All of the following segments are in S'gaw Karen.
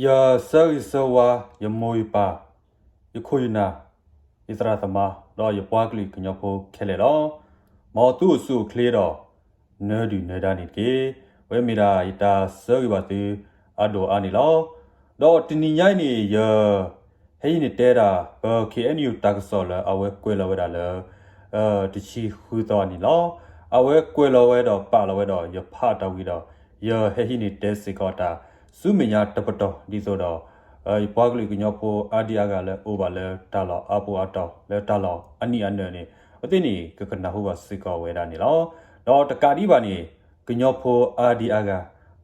ယဆၢဂ့ၤဆၢဝါ ယမိၢ်ယပၢ်, ယခိၣ်ယနၢ်, ယသရၣ်သမါ, ဒီးယပှၤကလုာ်ကညီဖိခဲလၢာ်လီၤ. မ်သုအိၣ်ဆူၣ်အိၣ်ချ့ဒီး နၢၤဒုၣ်နၢၤဒါန့ၣ်တက့ၢ်. အဝဲမ့ၢ်ဒၣ်ယတၢ်ဆၢဂ့ၤဘၣ်သုအဒိၣ်အါန့ၣ်လီၤ. ဒီးတနံၤညါအံၤန့ၣ် ယဟဲဟံးန့ၢ်တဲဒၣ် ပ K N U တၢ်ကစီၣ်လၢအဝဲကွဲးလီၤဝဲဒၣ်လၢ တဆံဃုသီန့ၣ်လီၤ. အဝဲကွဲးလီၤဝဲဒီးပာ်လီၤဝဲဒီး ယဖးအတၢ်ဝံၤဒီး ယဟဲဟံးန့ၢ်တဲစ့ၢ်ကီးတၢ်ဆူမဲာ်ညါတပတီၢ် ဒ်သိးဒီး ယပှၤကလုာ်ကညီဖိအါဒံအါဂၤလၢအိၣ်ဘၣ်လၢတၢ်လီၢ်အါပူၤအါတီၤ လၢတၢ်လီၢ်အနံၣ်အနၢၣ်န့ၣ် အဝဲသ့ၣ်န့ၣ် ကကနၢ်ဟူဘၣ်စ့ၢ်ကီးဝဲဒၣ်န့ၣ်လီၤ. ဒီးတကးဒံးဘၣ်န့ၣ် ကညီဖိအါဒံအါဂၤ,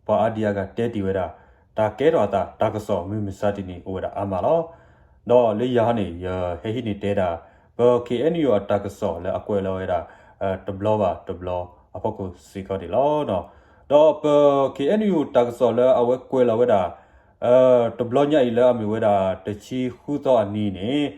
ပှၤအါဒံအါဂၤတဲတ့ၢ်ဝဲဒၣ် တၢ်ကဲထီၣ်အသးတၢ်ကစီၣ်မုၢ်မဆါတနံၤန့ၣ် အိၣ်ဝဲဒၣ်အါမးလီၤ. ဒီးလၢယၤန့ၣ် ယဟဲဟံးန့ၢ်တဲဒၣ် ပ K N U အတၢ်ကစီၣ်လၢအကွဲးလီၤဝဲဒၣ် တဘျီဘၣ်တဘျီအဖီခိၣ်စ့ၢ်ကီးန့ၣ်လီၤ. ဒီးပ K N U တၢ်ကစီၣ်လၢအဝဲကွဲးလီၤဝဲဒၣ် တဘျီညါအံၤလၢအမ့ၢ်ဝဲဒၣ် တဆံဃုသီအနံၤန့ၣ်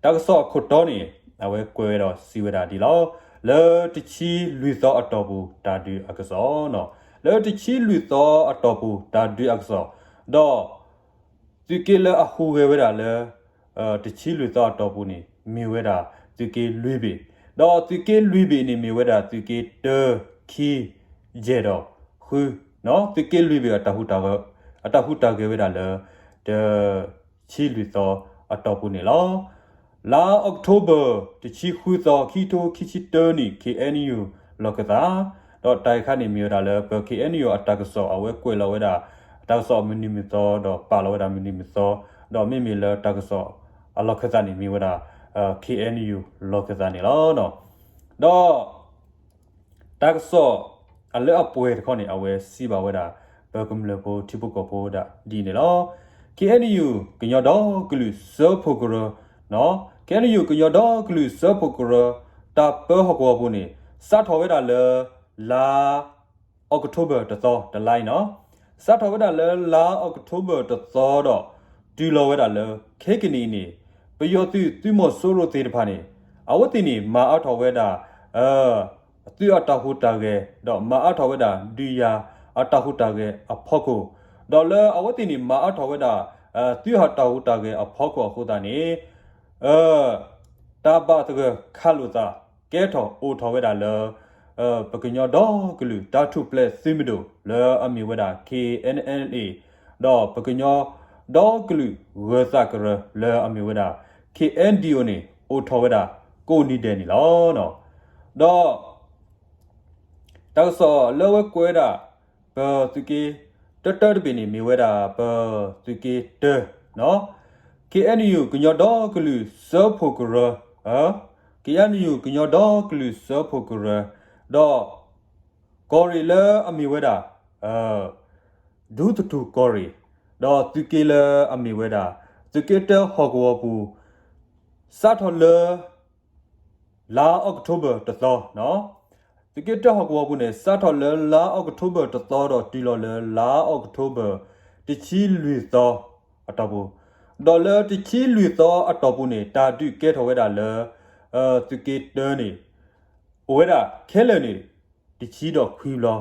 တၢ်ကစီၣ်အခိၣ်တီန့ၣ် အဝဲကွဲးဝဲဒီးစံးဝဲဒၣ်ဒ်လီၤ. လၢတဆံလွံၢ်သီအတီၢ်ပူၤ တၢ်ဒုးအကစီၣ်, လၢတဆံလွံၢ်သီအတီၢ်ပူၤ တၢ်ဒုးအကစီၣ်, ဒီး သုးက့လၢအဟူးဂဲၤဝဲဒၣ်လၢ တဆံလွံၢ်သီအတီၢ်ပူၤန့ၣ် မ့ၢ်ဝဲဒၣ်သုးက့လွံၢ်ဘ့ၣ်, ဒီးသုးက့လွံၢ်ဘ့ၣ်န့ၣ် မ့ၢ်ဝဲဒၣ်သုးက့တၢ ခံ ယဲၢ်ဒီးဃု, သုးက့လွံၢ်ဘ့ၣ် အတၢ်ဟူးတၢ်ဂဲၤဝဲဒၣ်လၢ တဆံလွံၢ်သီအတီၢ်ပူၤန့ၣ်လီၤ. လါအီးကထိဘၢၣ် တဆံဃုသီ ခံကထိခံဆံတၢနံၣ် K N U လီၢ်ခၢၣ်သး, ဒီးတၢ်အံၤခါန့ၣ်မ့ၢ်ဝဲဒၣ်လၢ ပ K N U အတၢ်ကစီၣ် အဝဲကွဲးလီၤဝဲဒၣ် တၢ်ကစီၣ်မုၢ်နံၤမုၢ်သီ ဒီးပာ်လီၤဝဲဒၣ်မုၢ်နံၤမုၢ်သီ, ဒီးမ့မ့ၢ်လၢတၢ်ကစီၣ်အလီၢ်ခၢၣ်သးန့ၣ်မ့ၢ်ဝဲဒၣ် K N U လီၢ်ခၢၣ်သးန့ၣ်လီၤ. ဒီး တၢ်ကစီၣ်အလၢအပှဲၤတခီန့ၣ် အဝဲစံးဘၣ်ဝဲဒၣ် ပကမျၢၢ်ဖိထံဖိကီၢ်ဖိဒၣ်ဒ်န့ၣ်လီၤ. K N U ကညီဒီကလုာ်စၢဖှိၣ်ကရၢ, K N U ကညီဒီကလုာ်စၢဖှိၣ်ကရၢ တၢ်ပၢဟီၣ်ကဝီၤပူၤန့ၣ် စးထီၣ်ဝဲဒၣ်လၢ လါအီးကထိဘၢၣ်တသီ တလါအံၤနီၤ, စးထီၣ်ဝဲဒၣ်လၢလါအီးကထိဘၢၣ်တသီဒီး တုၤလီၤဝဲဒၣ်လၢ ခဲကနံၣ်အံၤန့ၣ် ပယီၤသုးသုးမီၤစိရိၤသ့ၣ်တဖၣ်န့ၣ် အဝဲသ့ၣ်န့ၣ် မၤအါထီၣ်ဝဲဒၣ် သုးအတၢ်ဟူးတၢ်ဂဲၤ ဒီးမၤအါထီၣ်ဝဲဒၣ် ဒုးယၤအတၢ်ဟူးတၢ်ဂဲၤအဖီခိၣ်, ဒီးလၢအဝဲသ့ၣ်န့ၣ် မၤအါထီၣ်ဝဲဒၣ် သုးအတၢ်ဟူးတၢ်ဂဲၤအဖီခိၣ်အဃိသတးန့ၣ် တၢ်ဘၣ်သဂၢၢ်ခးလိာ်သး ကဲထီၣ်အိၣ်ထီၣ်ဝဲဒၣ်လၢ ပကညီဒီကလုာ်တၢ်ထူၣ်ဖျဲးသုးမုၢ်ဒိၣ်လၢအမ့ၢ်ဝဲဒၣ် K N L A ဒီးပကညီဒီကလုာ်ဂၢၤသးကရၢလၢအမ့ၢ်ဝဲဒၣ် K N D O န့ၣ် အိၣ်ထီၣ်ဝဲဒၣ်ကိးနံၤဒဲးန့ၣ်လီၤ. ဒီး တၢ်ကစီၣ်လၢအဝဲကွဲးဝဲဒၣ် ပသုးက့တၢတၢတဘ့ၣ်န့ၣ် မ့ၢ်ဝဲဒၣ် ပသုးက့တၢ K N U ကညီဒီကလုာ်စၢဖှိၣ်ကရၢ, K N U ကညီဒီကလုာ်စၢဖှိၣ်ကရၢ, ဒီး ကီၢ်ရ့ၣ်လၢအမ့ၢ်ဝဲဒၣ် ဒူသထူၣ်ကီၢ်ရ့ၣ်, ဒီးသုးက့လၢအမ့ၢ်ဝဲဒၣ် သုးက့တၢဟီၣ်ကဝီၤပူၤ စးထီၣ်လၢ လါအီးကထိဘၢၣ်တသီ, သုးက့တၢဟီၣ်ကဝီၤပူၤန့ၣ် စးထီၣ်လၢလါအီးကထိဘၢၣ်တသီဒီးတုၤလီၤလၢလါအီးကထိဘၢၣ် တဆံလွံၢ်သီအတီၢ်ပူၤ, ဒီးလၢတဆံလွံၢ်သီအတီၢ်ပူၤန့ၣ် တၢ်ဒုးကဲထီၣ်ဝဲဒၣ်လၢ သုးက့တၢန့ၣ် အိၣ်ဝဲဒၣ်ခဲလၢာ်န့ၣ် တဆံဒီးခွံဘျီ, ဒီးတၢ်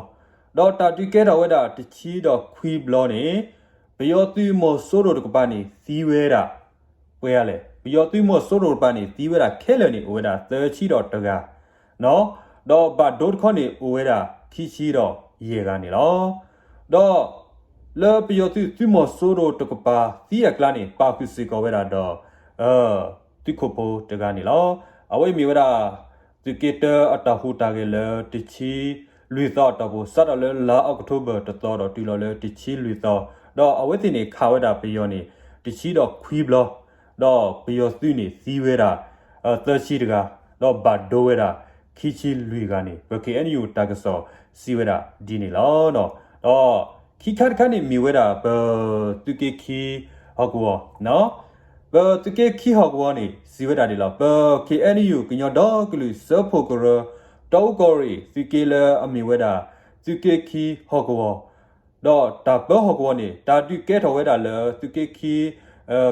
ဒုးကဲထီၣ်ဝဲဒၣ်တဆံဒီးခွံဘျီန့ၣ် ပယီၤသုးမီၤစိရိၤတကပၤန့ၣ်သံဝဲဒၣ် ပှဲၤဂၤလဲၣ်, ပယီၤသုးမီၤစိရိၤတကပၤန့ၣ် သံဝဲဒၣ်ခဲလၢာ်န့ၣ် အိၣ်ဝဲဒၣ်သၢဆံဒီးတဂၤ, ဒီးဘၣ်ဒိတခီန့ၣ် အိၣ်ဝဲဒၣ်ခံဆံဒီးယဲၢ်ဂၤန့ၣ်လီၤ. ဒီး လၢပယီၤသုးသုးမီၤစိရိၤတကပၤသံအကျါန့ၣ် ပာ်ဃုာ်စ့ၢ်ကီးဝဲဒၣ်ဒီး သုးခိၣ်ဖိတဂၤန့ၣ်လီၤ. အဝဲအံၤမ့ၢ်ဝဲဒၣ် သုးက့တၢအတၢ်ဟူးတၢ်ဂဲၤလၢတဆံလွံၢ်သီအတီၢ်ပူၤ စးထီၣ်လၢလါအီးကထိဘၢၣ်တသီဒီးတုၤလီၤလၢတဆံလွံၢ်သီ, ဒီးအဝဲသ့ၣ်န့ၣ်ခးဝဲဒၣ်ပယီၤန့ၣ် တဆံဒီးခွံဘျီ, ဒီးပယီၤသုးန့ၣ်သံဝဲဒၣ် သၢဆံတဂၤ, ဒီးဘၣ်ဒိဝဲဒၣ် ခံဆံလွံၢ်ဂၤန့ၣ် ပ K N U တၢ်ကစီၣ်စံးဝဲဒၣ်ဒ်န့ၣ်လီၤ. ဒီးခံခါတခါန့ၣ်မ့ၢ်ဝဲဒၣ် ပသုးက့ခံဟီၣ်ကဝီၤ, ပသုးက့ခံဟီၣ်ကဝီၤန့ၣ် စံးဝဲဒၣ်ဒ်လီၤ. ပ K N U ကညီဒီကလုာ်စၢဖှိၣ်ကရၢ တီအူကီၢ်ရ့ၣ် သုးက့လၢအမ့ၢ်ဝဲဒၣ် သုးက့ခံဟီၣ်ကဝီၤ ဒီးတၢ်ပၢဟီၣ်ကဝီၤန့ၣ် တၢ်ဒုးကဲထီၣ်ဝဲဒၣ်လၢသုးက့ခံ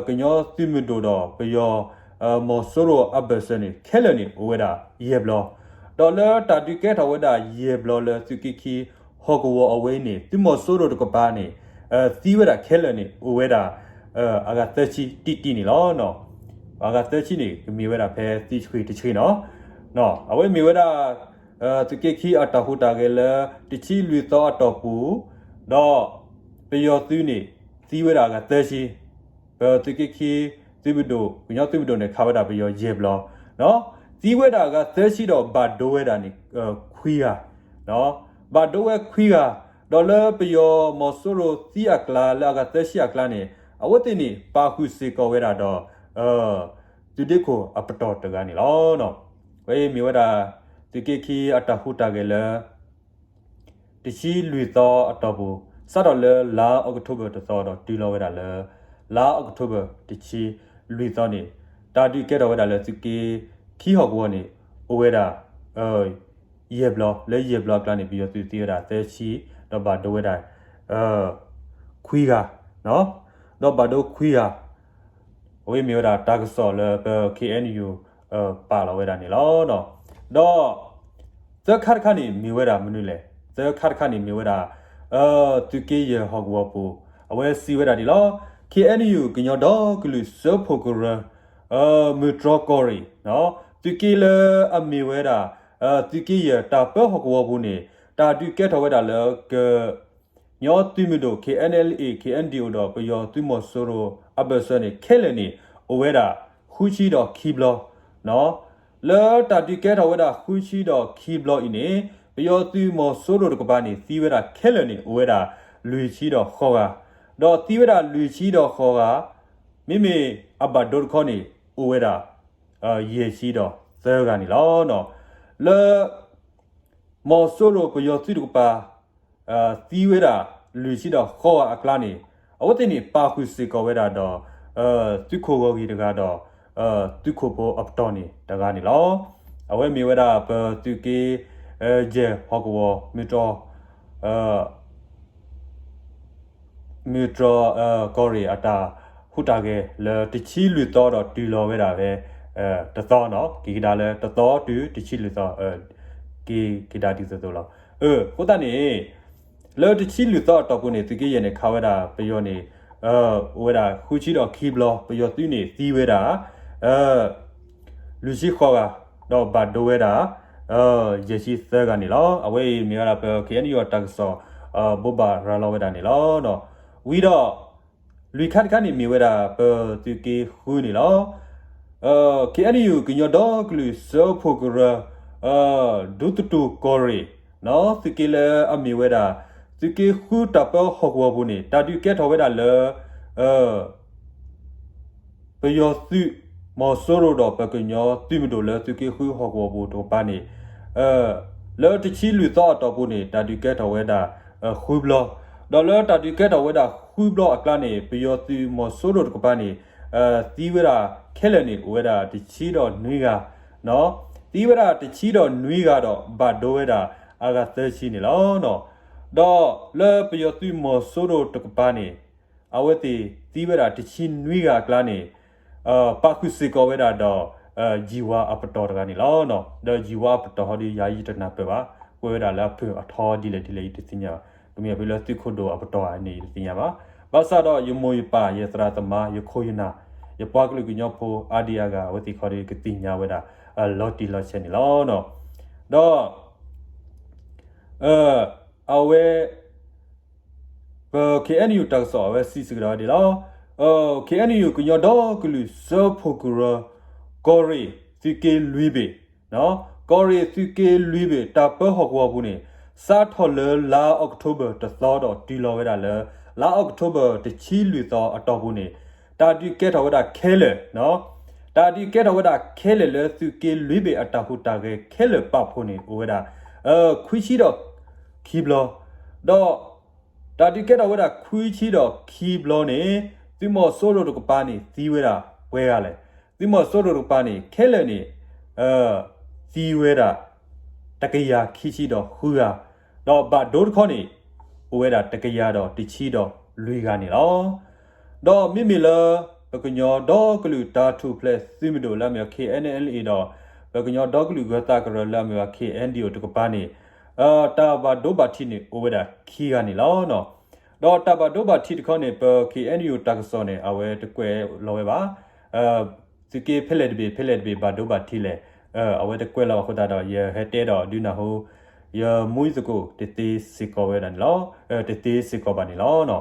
ကညီသုးမုၢ်ဒိၣ်ဒီးပယီၤ မီၤစိရိၤအဘၢၣ်စၢၤန့ၣ် ခဲလၢာ်န့ၣ်အိၣ်ဝဲဒၣ်ယဲၢ်ဘျီ, ဒီးလၢတၢ်ဒုးကဲထီၣ်ဝဲဒၣ်ယဲၢ်ဘျီလၢသုးက့ခံဟီၣ်ကဝီၤအဝဲအံၤန့ၣ် သုးမီၤစိရိၤတကပၤန့ၣ် သံဝဲဒၣ်ခဲလၢာ်န့ၣ် အိၣ်ဝဲဒၣ် အဂၤသၢဆံတံၢ်တံၢ်န့ၣ်လီၤ. အဂၤသၢဆံန့ၣ် ကမ့ၢ်ဝဲဒၣ်ဖဲသံဆှံတဆှံနီၤ. အဝဲမ့ၢ်ဝဲဒၣ် သုးက့ခံအတၢ်ဟူးတၢ်ဂဲၤလၢ တဆံလွံၢ်သီအတီၢ်ပူၤ, ဒီးပယီၤသုးန့ၣ် သံဝဲဒၣ်အဂၤသၢဆံ, ပသုးက့ခံသုးမုၢ်ဒိၣ် ကညီသုးမုၢ်ဒိၣ်န့ၣ် ခးဝဲဒၣ်ပယီၤယဲၢ်ဘျီ, သံဝဲဒၣ်အဂၤသၢဆံဒီးဘၣ်ဒိဝဲဒၣ်န့ၣ် ခွံဂၤ, ဘၣ်ဒိဝဲခွံဂၤ, ဒီးလၢပယီၤမီၤစိရိၤသံအကျါ လၢအဂၤသၢဆံအကျါန့ၣ် အဝဲသ့ၣ်န့ၣ် ပာ်ဃုာ်စ့ၢ်ကီးဝဲဒၣ်ဒီး သုးဒ့ခိၣ်အပတီၢ်တဂၤန့ၣ်လီၤ. ဝဲအံၤမ့ၢ်ဝဲဒၣ် သုးက့ခံအတၢ်ဟူးတၢ်ဂဲၤလၢ တဆံလွံၢ်သီအတီၢ်ပူၤ, စးထီၣ်လၢလါအီးကထိဘၢၣ်တသီဒီးတုၤလီၤဝဲဒၣ်လၢ လါအီးကထိဘၢၣ်တဆံလွံၢ်သီန့ၣ် တၢ်ဒုးကဲထီၣ်ဝဲဒၣ်လၢသုးက့ခံဟီၣ်ကဝီၤန့ၣ် အိၣ်ဝဲဒၣ် ယဲၢ်ဘျီ, လၢယဲၢ်ဘျီအကျါန့ၣ် ပယီၤသုးသံဝဲဒၣ်သၢဆံ, ဒီးဘၣ်ဒိဝဲဒၣ် ခွံဂၤ, ဒီးဘၣ်ဒိခွံဂၤ အဝဲမ့ၢ်ဝဲဒၣ်တၢ်ကစီၣ်လၢပ K N U ပာ်လီၤဝဲဒၣ်န့ၣ်လီၤ. ဒီး သၢခါတခါန့ၣ်မ့ၢ်ဝဲဒၣ်မနုၤလဲၣ်, သၢခါတခါန့ၣ်မ့ၢ်ဝဲဒၣ် သုးက့ယဲၢ်ဟီၣ်ကဝီၤပူၤ, အဝဲစံးဝဲဒၣ်ဒ်လီၤ. K N U ကညီဒီကလုာ်စၢဖှိၣ်ကရၢ မုၢ်တြီၢ်ကီၢ်ရ့ၣ်, သုးက့လၢအမ့ၢ်ဝဲဒၣ် သုးက့ယဲၢ်တၢ်ပၢဟီၣ်ကဝီၤပူၤန့ၣ် တၢ်ဒုးကဲထီၣ်ဝဲဒၣ်လၢက ညီသုးမုၢ်ဒိၣ် K N L A K N D O ဒီးပယီၤသုးမီၤစိရိၤအဘၢၣ်စၢၤန့ၣ် ခဲလၢာ်န့ၣ် အိၣ်ဝဲဒၣ် ဃုဆံဒီးခံဘျီ, လၢတၢ်ဒုးကဲထီၣ်ဝဲဒၣ်ဃုဆံဒီးခံဘျီအံၤန့ၣ် ပယီၤသုးမီၤစိရိၤတကပၤန့ၣ် သံဝဲဒၣ်ခဲလၢာ်န့ၣ် အိၣ်ဝဲဒၣ် လွံၢ်ဆံဒီးဃိးဂၤ, ဒီးသံဝဲဒၣ်လွံၢ်ဆံဒီးဃိးဂၤ မ့မ့ၢ်အဘၣ်ဒိတခီန့ၣ် အိၣ်ဝဲဒၣ် ယဲၢ်ဆံဒီးသၢဂၤန့ၣ်လီၤ. လၢ မီၤစိရိၤပယီၤသုးတကပၤ သံဝဲဒၣ်လွံၢ်ဆံဒီးဃိးဂၤအကျါန့ၣ် အဝဲသ့ၣ်န့ၣ် ပာ်ဃုာ်စ့ၢ်ကီးဝဲဒၣ်ဒီး သုးခိၣ်ဂီၤဂ့ၤတဂၤဒီး သုးခိၣ်ဖိအပတီၢ်န့ၣ်တဂၤန့ၣ်လီၤ. အဝဲမ့ၢ်ဝဲဒၣ်ပသုးက့ ယဲၢ်ဟီၣ်ကဝီၤ မုၢ်တြီၢ် မုၢ်တြီၢ် ကီၢ်ရ့ၣ်အတၢ်ဟူးတၢ်ဂဲၤလၢ တဆံလွံၢ်သီဒီးတုၤလီၤဝဲဒၣ်ဖဲ တသီနီၤ, က့ၤကဒါလၢတသီတုၤတဆံလွံၢ်သီ က့ၤကဒါဒ်သိးသိးလီၤ. အဃိသတးန့ၣ် လၢတဆံလွံၢ်သီအတီၢ်ပူၤန့ၣ် သုးက့ယဲၢ်န့ၣ် ခးဝဲဒၣ်ပယီၤန့ၣ် အိၣ်ဝဲဒၣ်ဃုဆံဒီးခံဘျီ, ပယီၤသုးန့ၣ်သံဝဲဒၣ် လွံၢ်ဆံဃိးဂၤ, ဒီးဘၣ်ဒိဝဲဒၣ် ယဲၢ်ဆံသၢဂၤန့ၣ်လီၤ. အဝဲအံၤမ့ၢ်ဝဲဒၣ်ပ K N U အတၢ်ကစီၣ် ဘိးဘၣ်ရၤလီၤဝဲဒၣ်န့ၣ်လီၤ. ဝံၤဒီး လွံၢ်ခါတခါန့ၣ်မ့ၢ်ဝဲဒၣ်ပသုးက့ဃုန့ၣ်လီၤ. K N U ကညီဒီကလုာ်စၢဖှိၣ်ကရၢ ဒူသတူၢ်ကီၢ်ရ့ၣ် သုးက့လၢအမ့ၢ်ဝဲဒၣ် သုးက့ဃုတၢ်ပၢဟီၣ်ကဝီၤပူၤန့ၣ် တၢ်ဒုးကဲထီၣ်ဝဲဒၣ်လၢ ပယီၤသုးမီၤစိရိၤဒီးပကညီသုးမုၢ်ဒိၣ်လၢသုးက့ဃုဟီၣ်ကဝီၤပူၤတကပၤန့ၣ် လၢတဆံလွံၢ်သီအတီၢ်ပူၤန့ၣ် တၢ်ဒုးကဲထီၣ်ဝဲဒၣ် ဃုဘျီ, ဒီးလၢတၢ်ဒုးကဲထီၣ်ဝဲဒၣ်ဃုဘျီအကျါန့ၣ် ပယီၤသုးမီၤစိရိၤတကပၤန့ၣ် သံဝဲဒၣ်ခဲလၢာ်န့ၣ် အိၣ်ဝဲဒၣ်တဆံဒီးနွံဂၤ, သံဝဲဒၣ်တဆံဒီးနွံဂၤဒီးဘၣ်ဒိဝဲဒၣ်အဂၤသၢဆံန့ၣ်လီၤ. ဒီးလၢပယီၤသုးမီၤစိရိၤတကပၤန့ၣ် အဝဲသ့ၣ်သံဝဲဒၣ်တဆံနွံဂၤအကျါန့ၣ် ပာ်ဃုာ်စ့ၢ်ကီးဝဲဒၣ်ဒီး ယံာ်ဝါအပတီၢ်တဂၤန့ၣ်လီၤ. ဒီးယံာ်ဝါအပတီၢ်ဟီဒီး ယၤယတနၢ်ပၢၢ်ဘၣ်, ကွဲးဝဲဒၣ်လၢအဖုၣ်အထီဒ်လဲၣ်ဒ်လဲၣ် ယတသ့ၣ်ညါဘၣ်. ကမ့ၢ်အဖုၣ်လၢသုးခိၣ်ဒိၣ်အပတီၢ်ဧါန့ၣ် ယတသ့ၣ်ညါဘၣ်. ဘၣ်ဆၣ်ဒီးယမိၢ်ယပၢ် ယသရၣ်သမါ ယခိၣ်ယနၢ် ယပှၤကလုာ်ကညီဖိအါဒံအါဂၤ အဝဲသ့ၣ်ခီဒီးကသ့ၣ်ညါဝဲဒၣ် လီၤတံၢ်လီၤဆဲးန့ၣ်လီၤ. ဒီး အဝဲ ပ K N U တၢ်ကစီၣ်အဝဲစံးစ့ၢ်ကီးဒ်လီၤ. K N U ကညီဒီကလုာ်စၢဖှိၣ်ကရၢ ကီၢ်ရ့ၣ်သုးက့လွံၢ်ဘ့ၣ်, ကီၢ်ရ့ၣ်သုးက့လွံၢ်ဘ့ၣ် တၢ်ပၢဟီၣ်ကဝီၤပူၤန့ၣ် စးထီၣ်လၢလါအီးကထိဘၢၣ်တသီဒီးတုၤလီၤဝဲဒၣ်လၢ လါအီးကထိဘၢၣ်တဆံလွံၢ်သီအတီၢ်ပူၤန့ၣ် တၢ်ဒုးကဲထီၣ်ဝဲဒၣ်ခဲလၢာ်, တၢ်ဒုးကဲထီၣ်ဝဲဒၣ်ခဲလၢာ်လၢသုးက့လွံၢ်ဘ့ၣ်အတၢ်ဟူးတၢ်ဂဲၤခဲလၢာ်ပာ်ဖှိၣ်န့ၣ် အိၣ်ဝဲဒၣ် ခွံဆံဒီးခံဘျီ, ဒီး တၢ်ဒုးကဲထီၣ်ဝဲဒၣ်ခွံဆံဒီးခံဘျီန့ၣ် သုးမီၤစိရိၤတကပၤန့ၣ် သံဝဲဒၣ်ပှဲၤဂၤလဲၣ်. သုးမီၤစိရိၤတကပၤန့ၣ် ခဲလၢာ်န့ၣ် သံဝဲဒၣ် တကယၤခံဆံဒီးဃုဂၤ, ဒီးဘၣ်ဒိတခီန့ၣ် အိၣ်ဝဲဒၣ်တကယၤဒီးတဆံဒီးလွံၢ်ဂၤန့ၣ်လီၤ. ဒီးမ့မ့ၢ်လၢ ပကညီဒီကလုာ်တၢ်ထူၣ်ဖျဲးသုးမုၢ်ဒိၣ်လၢအမ့ၢ်ဝဲ K N L A ဒီး ပကညီဒီကလုာ်ဂၢၤသးကရၢလၢအမ့ၢ်ဝဲ K N D O တကပၤန့ၣ် တၢ်ဘၣ်ဒိဘၣ်ထံးန့ၣ် အိၣ်ဝဲဒၣ်ခံဂၤန့ၣ်လီၤ. ဒီးတၢ်ဘၣ်ဒိဘၣ်ထံးတခီန့ၣ် ပ ခ့ၣ်အဲၣ်ယူၣ် တၢ်ကစီၣ်န့ၣ် အဝဲတကွဲးလီၤဝဲဘၣ်. သုးက့ဖဲလဲၣ်တဘ့ၣ် ဖဲလဲၣ်တဘ့ၣ် ဘၣ်ဒိဘၣ်ထံးလဲၣ်, အဝဲတကွဲးလီၤအဃိသတးဒီး ယဟဲတဲဒီးဒုးနၢ်ဟူ ယမူယသကိးတသ့စ့ၢ်ကီးဝဲဒၣ်န့ၣ်လီၤ. တသ့စ့ၢ်ကီးဘၣ်န့ၣ်လီၤ.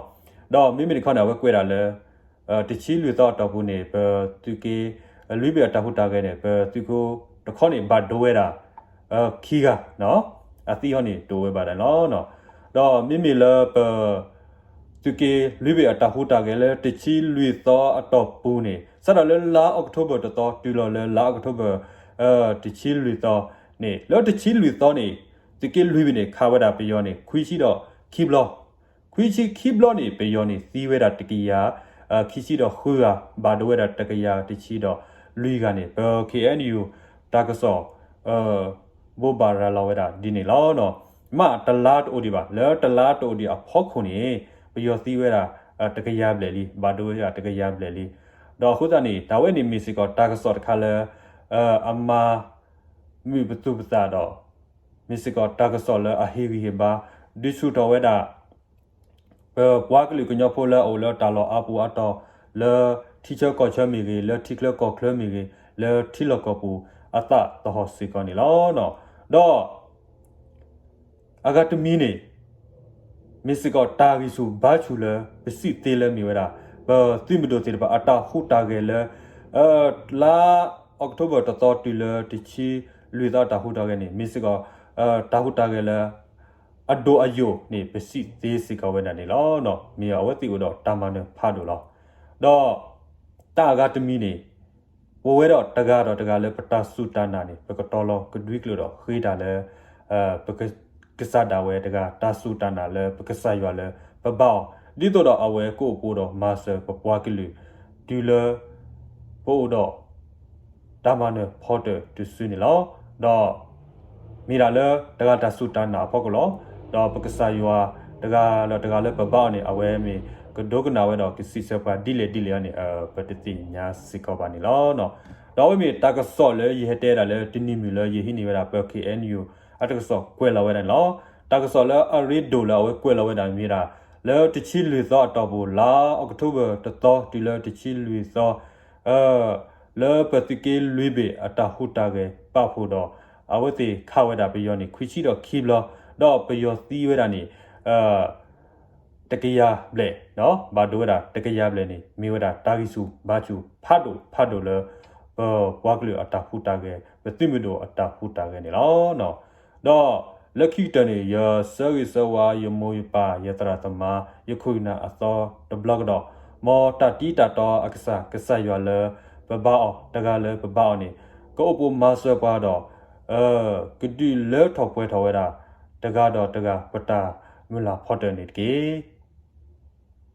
ဒီးမ့မ့ၢ်တခီန့ၣ် အဝဲကွဲးဒၣ်လၢ တဆံလွံၢ်သီအတီၢ်ပူၤန့ၣ် ပသုးက့လွံၢ်ဘ့ၣ်အတၢ်ဟူးတၢ်ဂဲၤန့ၣ် ပသုးခိၣ်တခီန့ၣ် ဘၣ်ဒိဝဲဒၣ် ခံဂၤ, အသံဟီန့ၣ် တအိၣ်ဝဲဘၣ်ဒၣ်လီၤ. ဒီးမ့မ့ၢ်လၢပ သုးက့လွံၢ်ဘ့ၣ်အတၢ်ဟူးတၢ်ဂဲၤလၢတဆံလွံၢ်သီအတီၢ်ပူၤန့ၣ် စးထီၣ်လၢလါအီးကထိဘၢၣ်တသီ တုၤလီၤလၢလါအီးကထိဘၢၣ် တဆံလွံၢ်သီန့ၣ် လၢတဆံလွံၢ်သီန့ၣ် သုးက့လွံၢ်ဘ့ၣ်န့ၣ် ခးဝဲဒၣ်ပယီၤန့ၣ် ခွံဆံဒီးခံဘျီ, ခွံဆံခံဘျီန့ၣ် ပယီၤန့ၣ်သံဝဲဒၣ်တကယၤ ခံဆံဒီးဃုဂၤ, ဘၣ်ဒိဝဲဒၣ်တကယၤတဆံဒီးလွံၢ်ဂၤန့ၣ် ပ ခ့ၣ်အဲၣ်ယူၣ် တၢ်ကစီၣ် ဘိးဘၣ်ရၤလီၤဝဲဒၣ်ဒ်န့ၣ်လီၤ. မ့ၢ်တလါတအိၣ်ဒံးဘၣ်, လၢတလါတအိၣ်ဒံးအဖီခိၣ်န့ၣ် ပယီၤသံဝဲဒၣ် တကယၤဘျဲၣ်လံ, ဘၣ်ဒိဝဲဒၣ်တကယၤဘျဲၣ်လံ. ဒီးအဃိသတးန့ၣ် တၢ်ဝဲန့ၣ်မ့ၢ်စ့ၢ်ကီးတၢ်ကစီၣ်တခါလၢ အမၤမုာ်ပသူၣ်ပသးဒီး မ့ၢ်စ့ၢ်ကီးတၢ်ကစီၣ်လၢအဟ့ၣ်ဂံၢ်ဟ့ၣ်ဘါ ဒုးဆူၣ်ထီၣ်ဝဲဒၣ် ပပှၤကလုာ်ကညီဖိလၢအအိၣ်လၢတၢ်လီၢ်အါပူၤအါတီၤ လၢထံဆၢကီၢ်ဆၢမ့ၢ်ဂ့ၤ, လၢထံချၢကီၢ်ချၢမ့ၢ်ဂ့ၤ, လၢထံလီၢ်ကီၢ်ပူၤအသးသဟီၣ်စ့ၢ်ကီးန့ၣ်လီၤ. ဒီး အဂၤတမံၤန့ၣ် မ့ၢ်စ့ၢ်ကီးတၢ်ဂံၢ်ဆူၣ်ဘါဆူၣ်လၢ ပစံးသ့လၢမ့ၢ်ဝဲဒၣ် ပသုးမုၢ်ဒိၣ်သ့ၣ်တဖၣ်အတၢ်ဟူးတၢ်ဂဲၤလၢ လါအီးကထိဘၢၣ်တသီတုၤလၢတဆံလွံၢ်သီ တၢ်ဟူးတၢ်ဂဲၤန့ၣ် မ့ၢ်စ့ၢ်ကီး တၢ်ဟူးတၢ်ဂဲၤလၢ အဒိၣ်အယိာ်န့ၣ် ပစံးသ့စ့ၢ်ကီးဝဲဒၣ်န့ၣ်လီၤ. မ့ၢ်အဝဲသ့ၣ်အိၣ်ဒီးတၢ်မၤနၢၤဖးဒိၣ်လီၤ. ဒီး တၢ်အဂၤတမံၤန့ၣ် ပဝဲဒီးတဂၤဒီးတဂၤလၢပတၢ်စူၢ်တၢ်နာ်န့ၣ် ပကတီၤလီၤကဒွံကျိာ်ဒီးဃ့တၢ်လၢ ပကစၢ်ဒၣ်ဝဲတဂၤ တၢ်စူၢ်တၢ်နာ်လၢပကစၢ်ယွၤလၢပဘါအီၤ ဒ်သိးဒီးအဝဲကအိၣ်ပအိၣ်ဒီးမၤစၢၤပပှၤကလုာ် တုၤလၢ ပအိၣ်ဒီး တၢ်မၤနၢၤဖီတၢၣ်တစုန့ၣ်လီၤ. ဒီး မ့ၢ်ဒၣ်လၢတဂၤတၢ်စူၢ်တၢ်နာ်အဖီခိၣ်လီၤ. ဒီးပကစၢ်ယွၤတဂၤဒီးတဂၤလၢပဘါအီၤန့ၣ် အဝဲမ့ၢ်ကဒိကနၣ်ဝဲဒီးကစံးဆၢပှၤဒ်လဲၣ်ဒ်လဲၣ်အံၤန့ၣ် ပတသ့ၣ်ညါစ့ၢ်ကီးဘၣ်န့ၣ်လီၤ. ဒီးအဝဲမ့ၢ်တၢ်ကစီၣ်လၢယဟဲတဲဒၣ်လၢတနံၤမုၢ်လၢယဟံးန့ၢ်ဝဲဒၣ် ပ ခ့ၣ်အဲၣ်ယူၣ် အတၢ်ကစီၣ်ကွဲးလီၤဝဲဒၣ်န့ၣ်လီၤ. တၢ်ကစီၣ်လၢအရ့ဒိၣ်လၢအဝဲကွဲးလီၤဝဲဒၣ်မ့ၢ်ဒၣ် လၢတဆံလွံၢ်သီအတီၢ်ပူၤ လါအီးကထိဘၢၣ်တသီတုၤလၢတဆံလွံၢ်သီ လၢပသုးက့လွံၢ်ဘ့ၣ်အတၢ်ဟူးတၢ်ဂဲၤပာ်ဖှိၣ်ဒီး အဝဲသ့ၣ်ခးဝဲဒၣ်ပယီၤန့ၣ် ခွံဆံဒီးခံဘျီ, ဒီးပယီၤသံဝဲဒၣ်န့ၣ် တကယၤဘျဲၣ်, ဘၣ်ဒိဝဲဒၣ်တကယၤဘျဲၣ်န့ၣ် မ့ၢ်ဝဲဒၣ်တၢ်ဂံၢ်ဆူၣ်ဘါဆူၣ်ဖးဒိၣ်ဖးဒိၣ်လၢ ပပှၤကလုာ်အတၢ်ဟူးတၢ်ဂဲၤ ပသုးမုၢ်ဒိၣ်အတၢ်ဟူးတၢ်ဂဲၤန့ၣ်လီၤ. ဒီးလၢခံကတၢၢ်န့ၣ် ယဆၢဂ့ၤဆၢဝါ ယမိၢ်ယပၢ် ယသရၣ်သမါ ယခိၣ်ယနၢ်အသီတဘျီကဒီး, မ်တၢ်တံၤတၢ်တီအကစၢ် ကစၢ်ယွၤလၢပဘါအီၤ တဂၤလၢပဘါအီၤန့ၣ် ကအိၣ်ပိာ်မၤစၢၤပှၤဒီး ကဒုးလၢထီၣ်ပှဲၤထီၣ်ဝဲဒၣ် တဂၤဒီးတဂၤပတၢ်မုၢ်လၢ်ဖီတၢၣ်န့ၣ်တက့ၢ်.